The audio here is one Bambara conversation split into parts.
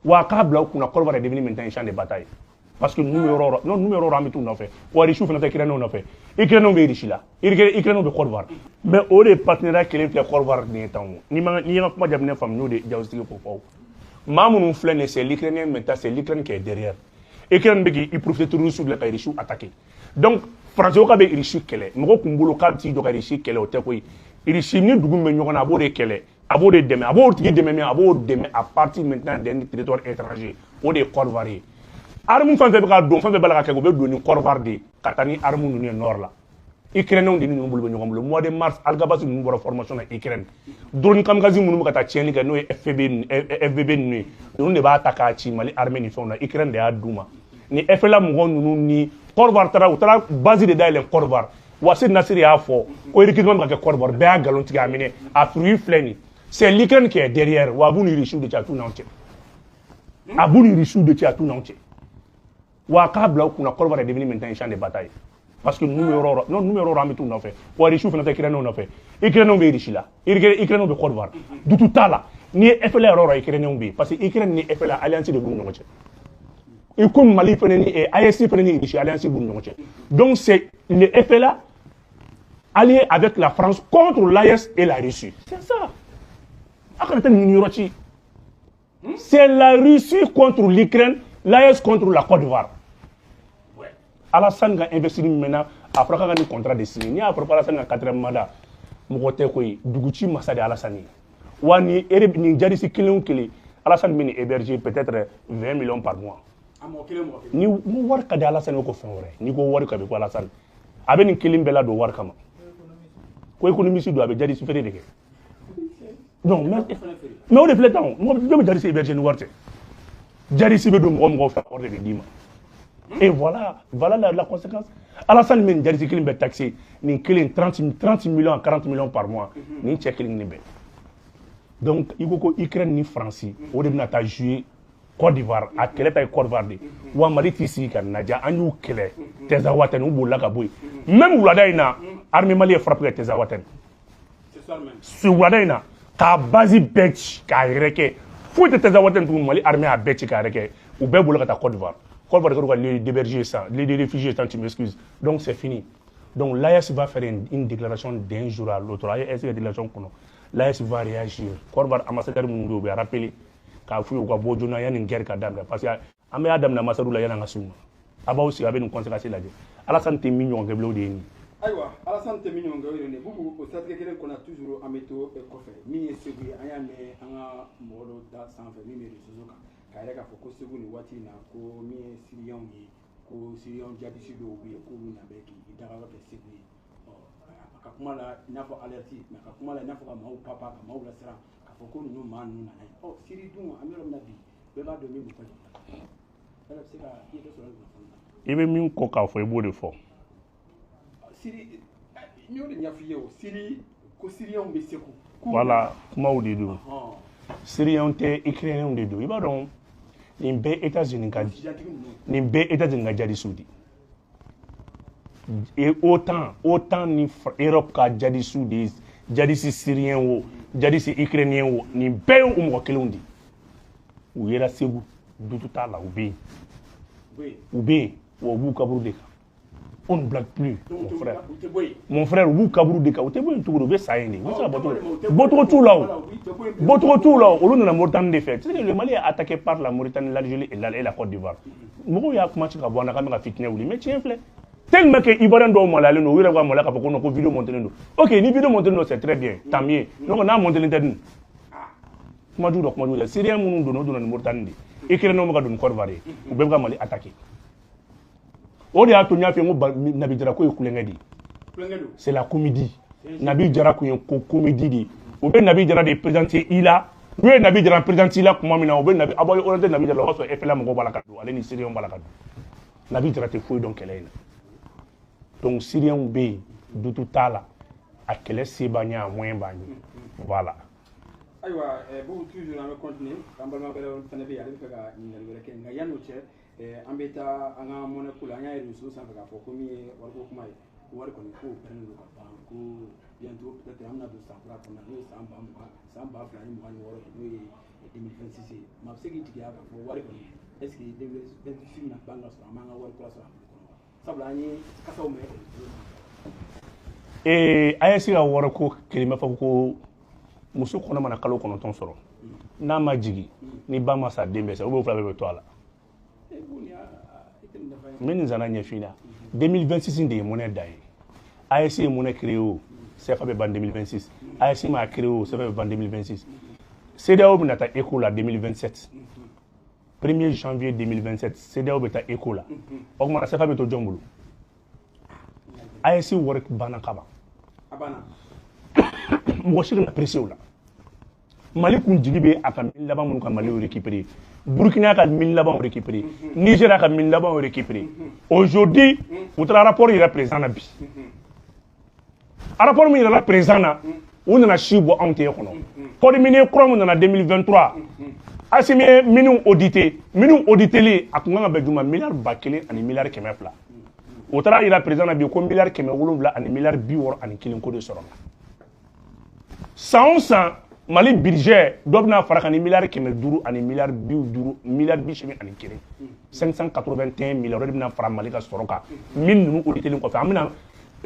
Wa a k'a bila u kunna, Côte d'Ivoire est devenu maintenant un champ de bataille. Parce que ninnu bɛ yɔrɔ o yɔrɔ, non, ninnu bɛ yɔrɔ o yɔrɔ, an bɛ t'u nɔfɛ. Wa Russe fana tɛ Ukrainien nɔfɛ. Ukrainien bɛ Russie la, Ukrainien bɛ Côte d'Ivoire. Mais o de partenariat kelen filɛ Côte d'Ivoire nin ye tan o. N'i ma, n'i ye n ka kuma jateminɛ faamu, n y'o de diagnostic k'o fɔ o. Maa minnu filɛ nin ye, c'est l'Ukrainien maintenant, c'est l'Ukraine qui est derrière. Ukraine bɛ k'i profiter terroriste de la ka Russie attaquer. Donc Français ka bɛ Russie kɛlɛ, mɔgɔ kun bolo k'a bɛ t'i jɔ ka Russie kɛlɛ, o tɛ koyi. Russie ni dugu min bɛ ɲɔgɔn na, a b'o de kɛlɛ, a b'o de dɛmɛ, a b'o tigi dɛmɛ min, a b'o dɛmɛ à partir maintenant d'un territoire étranger. O de ye Côte d'Ivoire ye. Arme fɛn fɛn bɛ ka don, fɛn fɛn b'a la ka kɛ, u bɛ don ni Côte d'Ivoire de ye ka taa ni arme ninnu ye nord la. Ukrainiens de ni ninnu bolo bɛ ɲɔgɔn bolo. Mois de mars, Alghabass ninnu bɔra formation na Ukraine. Drone kamikaze minnu bɛ ka taa tiɲɛni kɛ, n'o ye FPB, FVB ninnu ye, ninnu de b'a ta k'a ci Mali armée ni fɛnw na. Ukraine de y'a d'u ma. Ni FLA mɔgɔ ninnu ni Côte d'Ivoire taara, u taara base de dayɛlɛ Côte d'Ivoire. Wassim Nasr y'a fɔ ko recrutement bɛ ka kɛ Côte d'Ivoire, bɛɛ y'a nkalon tigɛ a minɛ. A fruit filɛ nin, c'est l'Ukraine qui est derrière. Wa a b'u ni Russie de cɛ, a t'u n'anw cɛ. A b'u ni Russie de cɛ, a t'u n'anw cɛ. Wa a k'a bila u kunna, Côte d'Ivoire est devenu maintenant un champ de bataille. Parce que ninnu bɛ yɔrɔ o yɔrɔ, non, ninnu bɛ yɔrɔ o yɔrɔ, an bɛ t'u nɔfɛ. Wa Russie fana tɛ Ukrainien nɔfɛ. Ukrainien bɛ Russie la, Ukrainien bɛ Côte d'Ivoire. Dutu t'a la. N'i ye FLA yɔrɔ o yɔrɔ, Ukrainien bɛ yen. Parce que Ukraine ni FLA, alliance de b'u ni ɲɔgɔn cɛ. I ko Mali fana ni AES fana ni Russie, alliance b'u ni ɲɔgɔn cɛ. Donc c'est le FLA allié avec la France contre l'AES et la Russie. C'est ça. A kana taa nin yɔrɔ ci. C'est la Russie contre l'Ukraine, l'AES contre la Côte d'Ivoire. Alassane ka investir min mɛnna, a fɔra k'a ka nin contrat de signer. N'i y'a fɔra ko Alassane ka quatrième mandat, mɔgɔ tɛ koyi. Dugu ci masa de Alassane ye. Wa ni nin djihadiste kelen o kelen, Alassane bɛ nin héberger peut-être 20 millions par mois. Ni wari ka di Alassane ye ko fɛn wɛrɛ, n'i ko wari ka di ko Alassane, a bɛ nin kelen bɛɛ ladon wari kama. Ko économiste don, a bɛ djihadiste feere de kɛ. Non, mais o de filɛ tan o. Mɔgɔ jɔn bɛ djihadiste héberger ni wari tɛ? Djihadiste bɛ don mɔgɔ mɔgɔ fɛ, wari de bɛ d'i ma. Et voilà, voilà la conséquence. Alassane bɛ nin djihadiste kelen bɛɛ taxé, nin kelen 30 millions à 40 millions par mois, nin cɛ kelen kelen bɛɛ. Donc i ko ko Ukraine ni France, o de bɛna taa jouer Côte d'Ivoire. A kɛlɛ ta ye Côte d'Ivoire de. Wa Mali t'i sigi ka naja, an y'u kɛlɛ Tinzaouatène, u bolila ka bɔ yen. Même wulada in na, armée mali ye frappe kɛ Tinzaouatène. Wulada in na, k'a base bɛɛ ci k'a yɛrɛ kɛ, foyi tɛ Tinzaouatène tuguni. Mali armée y'a bɛɛ ci k'a yɛrɛ kɛ, u bɛɛ bolila ka taa Côte d'Ivoire. Côte d'Ivoire kɛra ka lieu d'héberger ça, lieu de réfugiés, tant tu m'excuses. Donc c'est fini. Donc l'AES va faire une déclaration d'un jour à l'autre. AES ka déclaration kɔnɔ, l'AES va réagir. Côte d'Ivoire ambassadeur minnu bɛ yen, u bɛ rappeler k'a f'u ye u ka bɔ joona yanni guerre ka daminɛ, parce que an bɛ y'a daminɛ ambassadeur la yanni an ka s'u ma. A b'aw sigi, a bɛ nin conséquence lajɛ. Alassane tɛ min ɲɔgɔn kɛ bilen, o de ye nin ye. Ayiwa, Alassane tɛ min ɲɔgɔn kɛ, o ye nin ye. Bubu, o siratigɛ kelen kɔnɔ toujours, an bɛ to kɔfɛ. Min ye Segu ye, an y'a mɛn an ka mɔgɔ dɔw da sanfɛ min bɛ réseau kan k'a yɛrɛ k'a fɔ ko Segu nin waati in na, ko min ye Syrien ye, ko Syrien djihadiste dɔw bɛ yen k'olu na bɛ k'i dagayɔrɔ kɛ Segu ye. Ɔ, a ka kuma la i n'a fɔ alerte, mais a ka kuma la i n'a fɔ ka maaw papa, ka maaw lasiran k'a fɔ ko ninnu maa ninnu nana ye. Ɔ, Syrie dun, an bɛ yɔrɔ min na bi, bɛɛ b'a dɔn min b'u ka jamana la. Yala bɛ se ka i ye dɔ sɔrɔ nin kunnafoni na? I bɛ min kɔ k'a fɔ, i b'o de fɔ. Syrie, n y'o de ɲɛf'i ye o. Syrie ko Syriens bɛ Segu. Voilà, kumaw de don. Syriens tɛ, Ukrainiens de don. I b'a dɔn, nin bɛɛ États-Unis ka, nin bɛɛ États-Unis ka djihadistes de ye. OTAN, OTAN ni Europe ka djihadistes de ye. Djihadiste syrien o, djihadiste ukrainien o, nin bɛɛ ye u mɔgɔ kelenw de ye. U yera Segu, dutu t'a la, u bɛ yen, u bɛ yen, wa u b'u kaburu de kan. On ne blague plus, mon frère. Mon frère, u b'u kaburu de kan, u tɛ bɔ yen cogo di? U bɛ sa yen de. U bɛ se ka bɔ cogo di? Bɔcogo t'u la o, bɔcogo t'u la o. Olu nana Mauritanie de fɛ. Tu sais que le Mali est attaqué par la Mauritanie, l'Algérie et la Côte d'Ivoire. Mɔgɔw y'a kuma ci ka bɔ an na k'an bɛ ka fitinɛ wuli, mais tiɲɛ filɛ. Tellement que Ivoirien dɔw maloyalen don, u yɛrɛ ka maloya k'a fɔ ko non, ko vidéo montelen don. Ok, ni vidéo montelen don, c'est très bien, tant mieux. Donc n'a montelen tɛ dun, kuma jugu dɔ, kuma jugu dɛ. Syrien minnu donna, o donna ni Mauritanie de. Ukrainien bɛ ka don ni Côte d'Ivoire ye, u bɛɛ bɛ ka Mali attaquer. O de y'a to n y'a f'i ye n ko Nabi Jara ko ye kulonkɛ de ye. C'est la comédie. Nabi Jara kun ye ko comédie de ye. U bɛ Nabi Jara de présenter i la. N'u ye Nabi Jara présenter i la tuma min na, u bɛ Nabi, a b'aw orienter Nabi Jara la, o b'a sɔrɔ FLA mɔgɔw b'a la ka don, ale ni Syriens b'a la ka don. Nabi Jara tɛ foyi dɔn kɛlɛ in na. Donc Syriens bɛ yen, dutu t'a la. A kɛlɛ se b'an ye, a moyen b'an ye. Voilà. Ayiwa, Bubu, toujours an bɛ continuer. An balima wɛrɛ fana bɛ yen, ale bɛ fɛ ka ɲininkali wɛrɛ kɛ, nka yanni o cɛ, an bɛ taa an ka mɔnɛ ko la. An y'a ye réseau sanfɛ k'a fɔ ko min ye wariko kuma ye, ko wari kɔni ko pɛrɛnnen don ka ban, ko bientôt peut-être an bɛna don san kura kɔnɔ, n'o ye san ba mugan, san 2026 ye, n'o ye 2026 ye. Maa bɛ se k'i jigiya k'a fɔ wari kɔni, est ce que 2026 bɛna ban ka sɔrɔ an m'an ka wari kura sɔrɔ an bolo kɔnɔ wa? Sabula an ye kasaw mɛn. AES ka wariko kelen b'a fɔ ko muso kɔnɔ mana kalo 9 sɔrɔ, n'a ma jigin, ni ba ma sa, den bɛ sa, ou bien o fila bɛɛ bɛ to a la. N bɛ nin zana ɲɛf'i ɲɛna. 2026 de ye monnaie dan ye. AES ye monnaie créé o, CFA bɛ ban 2026. AES m'a créé o, CFA bɛ ban 2026. CEDEAO bɛna taa éco la 2027, 1er janvier 2027, CEDEAO bɛ taa éco la. O tuma na CFA bɛ to jɔn bolo? AES wari banna kaban. A banna. Mɔgɔ si kana pressé o la. Mali kun jigi bɛ a ka mine laban minnu ka Mali récupérer, Burkina ka mine labanw récupérer, Niger ka mine labanw récupérer. Aujourd'hui u taara rapport yɛrɛ président na bi. Rapport min yɛrɛ la président na, u nana si bɔ anw tɛ kɔnɔ. Code minier kura min nana 2023, Assimi ye minnu audité, minnu auditeli a kun kan ka bɛn juma miliyari 1000 ani miliyari 200. O taara yira président na bi ko miliyari 761 ko de sɔrɔla. San o san, Mali budget dɔ bɛna fara kan ni miliyari 500 ani miliyari 50, miliyari 81, 581 miliyari de bɛna fara Mali ka sɔrɔ kan. Min ninnu auditeli kɔfɛ, an bɛna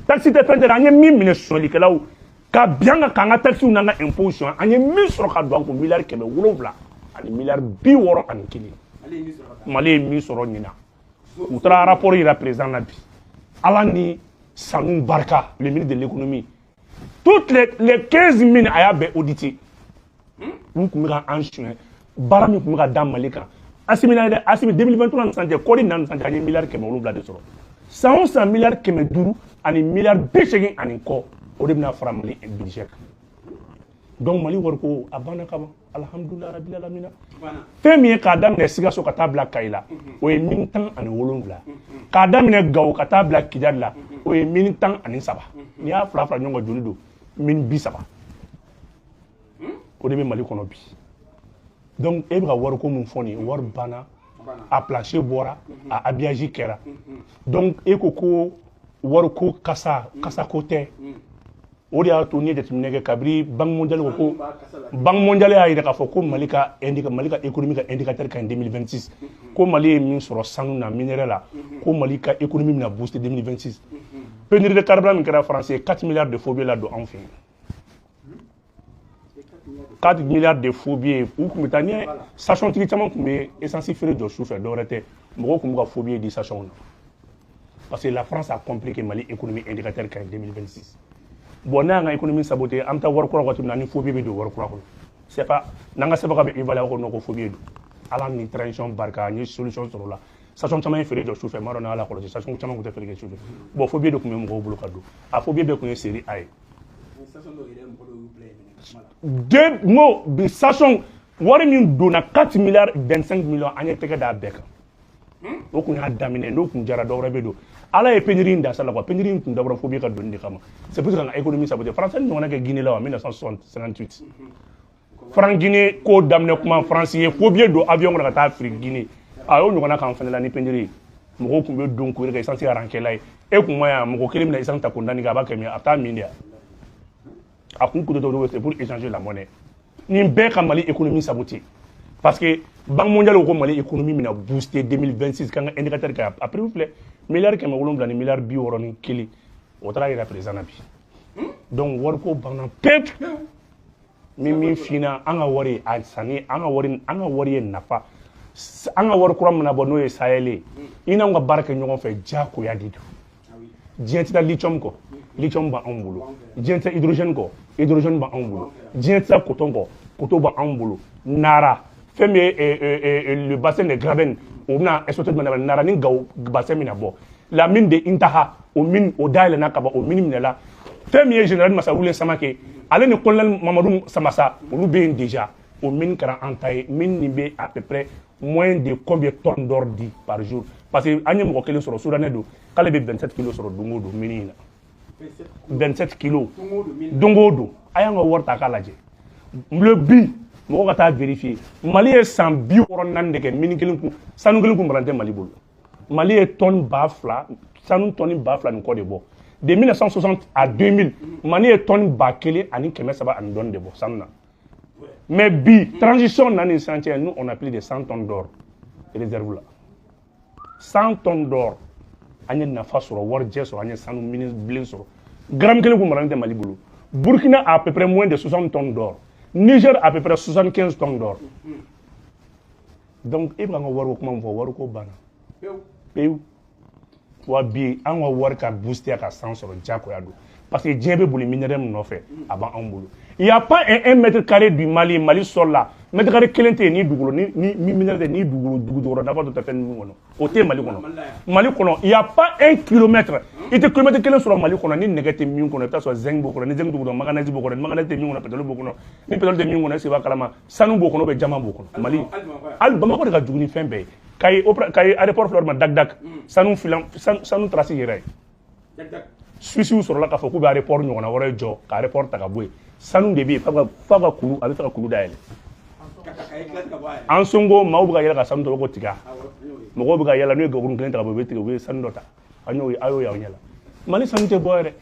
taxe tɛ fɛn tɛ, an ye min minɛ sonyɛlikɛlaw ka bi an kan k'an ka taxes n'an ka impôts sɔn, an ye min sɔrɔ ka don an kun, miliyari 761. Mali ye min sɔrɔ ɲinan, u taara rapport yira président na bi. Ala ni sanu barika, le ministre de l'économie, toutes les 15 mines, a y'a bɛɛ audité. U tun bɛ ka an suɲɛ baara min tun bɛ ka da Mali kan. Assimi na dɛ, Assimi 2023 ni sisan cɛ, kɔɔri nana ni sisan cɛ, an ye miliyari 700 de sɔrɔ. San o san, miliyari 580 ani kɔ, o de bɛna fara Mali budget kan. Donc Mali wariko a banna kaban, alhamdulilah rabil alamina. Fɛn min ye k'a daminɛ Sikaso ka taa bila Kayi la, o ye mine 17. K'a daminɛ Gawo ka taa bila Kidali la, o ye mine 13. N'i y'a fila fara ɲɔgɔn kan, joli don? Mine 30, o de bɛ Mali kɔnɔ bi. Donc e bɛ ka wariko mun fɔ nin ye? Wari banna, a plancher bɔra, a habillage kɛra. Donc e ko ko wariko kasa, kasako tɛ. O de y'a to n'i ye jateminɛ kɛ, kabini Banque mondiale ko, ko Banque mondiale y'a jira k'a fɔ ko Mali ka indica Mali ka économie ka indicateur ka ɲi 2026, ko Mali ye min sɔrɔ sanu na, minerai la, ko Mali ka économie bɛna booster 2026. Pénurie de carburant min kɛra, France ye 4 milliards de faux billets la don anw fɛ yen. 4 milliards de faux billets. U tun bɛ taa ni station tigi caman tun bɛ essence feere jɔ su fɛ, dɔwɛrɛ tɛ, mɔgɔw tun bɛ ka faux billets di station na, parce que la France a compris que Mali économie indicateur ka ɲi 2026. Bon, n'a y'an ka économie saboter, an bɛ taa wari kura waati min na, ni faux billet bɛ don wari kura kɔnɔ, CFA n'an ka CFA bɛ évaluer, ko non, ko faux billet don. Ala ni transition barika, an ye solution sɔrɔ o la. Station caman ye feere jɔ su fɛ, n b'a dɔn n'ala kɔlɔsi, station caman tun tɛ feere kɛ su fɛ. Bon, faux billet de tun bɛ mɔgɔw bolo ka don. A faux billet bɛɛ tun ye série A ye. Deux n ko bi, station wari min donna, 4 milliards 25 millions, an ye tɛgɛ d'a bɛɛ kan. O kun y'a daminɛ. N'o kun jara, dɔwɛrɛ bɛ don. Ala ye pénurie in da sa la quoi. Pénurie in kun dabɔra faux billet ka donni de kama, c'est pour ça que ka économie saboter. Français ni ɲɔgɔnna kɛ Guinée la wa, 1958, franc Guinée ko daminɛ kuma, France ye faux billet don avion kɔnɔ ka taa Afrique Guinée. A y'o ɲɔgɔnna k'an fɛnɛ la ni pénurie ye. Mɔgɔw tun bɛ don k'u yɛrɛ kɛ essence arankɛla ye. E kun ma yan, mɔgɔ kelen bɛna essence ta ko naani kɛ, a b'a kɛ min, a bɛ taa min de yan. A kun kudo dɔw, c'est pour échanger la monnaie. Nin bɛɛ ka Mali économie saboter, parce que Banque mondiale ko Mali économie bɛna booster 2026, k'an ka indicateur kɛ. A prix filɛ, miliyari 761 miliyari 61, o taara yira président na bi. Donc wariko banna pewu. Min f'i ɲɛna, an ka wari a sanni, an ka wari, an ka wari ye nafa, an ka wari kura min na bɔ, n'o ye Sahel ye, i n'anw ka baara kɛ ɲɔgɔn fɛ, diyagoya de don. Diɲɛ tɛ taa lithium kɔ, lithium b'anw bolo. Diɲɛ tɛ hydrogène kɔ, hydrogène b'anw bolo. Diɲɛ tɛ taa coton kɔ, coton b'anw bolo. Nara fɛn min ye le bassin de Graben, o bɛna exploiter jumɛn na? Nara ni Gawo bassin bɛna bɔ. La mine de Intaha, o mine o dayɛlɛnna ka ban, o mine minɛla. Fɛn min ye général Massa Wule Samake, ale ni colonel Mamadou Samassa, olu bɛ yen déjà. O mine kɛra an ta ye. Mine nin bɛ à peu près moins de combien tonnes d'or di par jour? Parce que an ye mɔgɔ kelen sɔrɔ, soudanais don, k'ale bɛ 27 kilos sɔrɔ don o don mine in na. 27 kilos don o don. A y'an ka wari ta k'a lajɛ le bi, mɔgɔ ka taa vérifier. Mali ye san 64 de kɛ, mine kelen kun, sanu kelen kun balan tɛ Mali bolo. Mali ye tonne 2000, sanu tonne 2000 ni kɔ de bɔ. De 1960 à 2000, Mali ye tonne 1300 ani dɔɔni de bɔ sanu na. Mais bi, transition nani sisan cɛ, nous, on a plus de 100 tonnes d'or réserve la. 100 tonnes d'or. An ye nafa sɔrɔ, warijɛ sɔrɔ, an ye sanu mine bilen sɔrɔ. Gramme kelen kun maralen tɛ Mali bolo. Burkina a à peu près moins de 60 tonnes d'or, Niger à peu près 75 tonnes d'or. Donc e bɛ ka an ka wariko kuma min fɔ, wariko banna pewu. Wa bi, an ka wari ka booster ka san sɔrɔ, diyagoya don, parce que diɲɛ bɛ boli minerai min nɔfɛ, a b'anw bolo. Il y a pas un mètre carré du Mali, Mali sol la, mètre carré kelen tɛ yen ni dugukolo ni minerai tɛ, ni dugukolo dugu jukɔrɔ nafa dɔ tɛ fɛn ninnu kɔnɔ. O tɛ Mali kɔnɔ. Mali kɔnɔ, il y a pas un kilomètre, i tɛ kilomètre kelen sɔrɔ Mali kɔnɔ ni nɛgɛ tɛ min kɔnɔ. I bɛ taa sɔrɔ zinc b'o kɔnɔ, ni zinc b'o kɔnɔ, manganèse b'o kɔnɔ, ni manganèse tɛ min kɔnɔ, pétrole b'o kɔnɔ, ni pétrole tɛ min kɔnɔ, est-ce que i b'a kalama, sanu b'o kɔnɔ ou bien diamant b'o kɔnɔ. Mali, hali Bamakɔ de ka jugu ni fɛn bɛɛ ye. Kayi opéra, Kayi aéroport filɛ, ma Dak Dak, sanu filan, sanu trace yɛrɛ ye. Suisse sɔrɔla k'a fɔ k'u bɛ aéroport ɲɔgɔnna wɛrɛ jɔ ka aéroport ta ka bɔ yen. Sanu de bɛ yen f'a ka kulu, a bɛ fɛ ka kulu dayɛlɛ. An sonko maaw bɛ ka yɛlɛ ka sanu tɔgɔ ko tiga. Mɔgɔw bɛ ka yɛlɛ n'u ye gabakuru kelen ta ka bɔ, u bɛ tigɛ, u bɛ sanu dɔ ta. An y'o ye, a y'o y'aw ɲɛ la. Mali sanu tɛ bɔ yɛrɛ.